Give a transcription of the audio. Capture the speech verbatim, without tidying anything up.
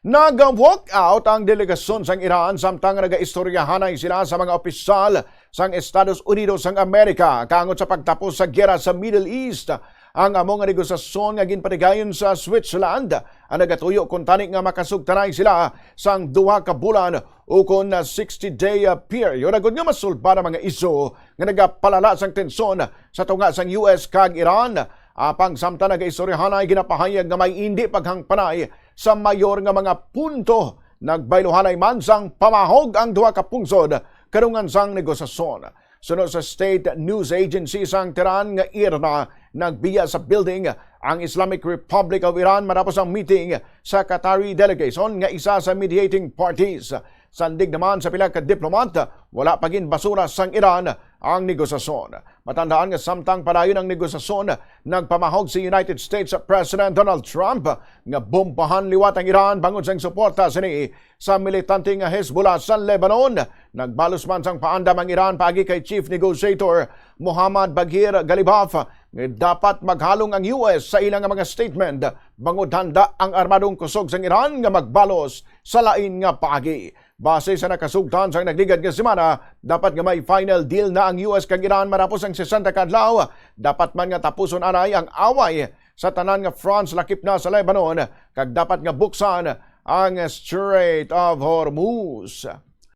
Nag-walk out ang delegasyon sang Iran samtang nagaistoryahanay sila sa mga opisyal sang Estados Unidos sang Amerika kaangod sa pagtapos sa giyera sa Middle East. Ang amo nga negosasyon nga ginpatigayon sa Switzerland ang nagatuyo kuntani nga makasugtanay sila sang duha ka bulan ukon na sixty-day, ah, period agud nga masulbad ang mga isyu nga nagapalala sang tensyon sa tunga sang U S kag Iran. Apang samtang nagaistoryahanay, ginapahayag nga may indi paghangpanay sa mayor nga mga punto. Nagbayluhanay man sang pamahog ang duha ka pungsod karungan sang negosasyon. Suno sa state news agency sang Tehran nga IRNA, nagbiya sa building ang Islamic Republic of Iran matapos ang meeting sa Qatari delegation nga isa sa mediating parties. Sandig naman sa pila ka diplomat, wala pa gin basura sang Iran ang negosasyon. Matandaan nga samtang padayon ang negosasyon, nagpamahog si United States President Donald Trump nga bombahan liwat ang Iran bangod sang suporta sini sa militante nga Hezbollah sa Lebanon. Nagbalos man sang paandam ang Iran paagi kay Chief Negotiator Muhammad Baghir Ghalibaf nga dapat maghalong ang U S sa ila nga mga statement bangod handa ang armadong kusog sang Iran nga magbalos sa lain nga paagi. Base sa nakasugtan sang nagligad nga semana, dapat nga may final deal na ang U S kag Iran matapos ang sesenta ka adlaw. Dapat man nga tapuson anay ang away sa tanan nga fronts lakip na sa Lebanon, kag dapat nga buksan ang Strait of Hormuz.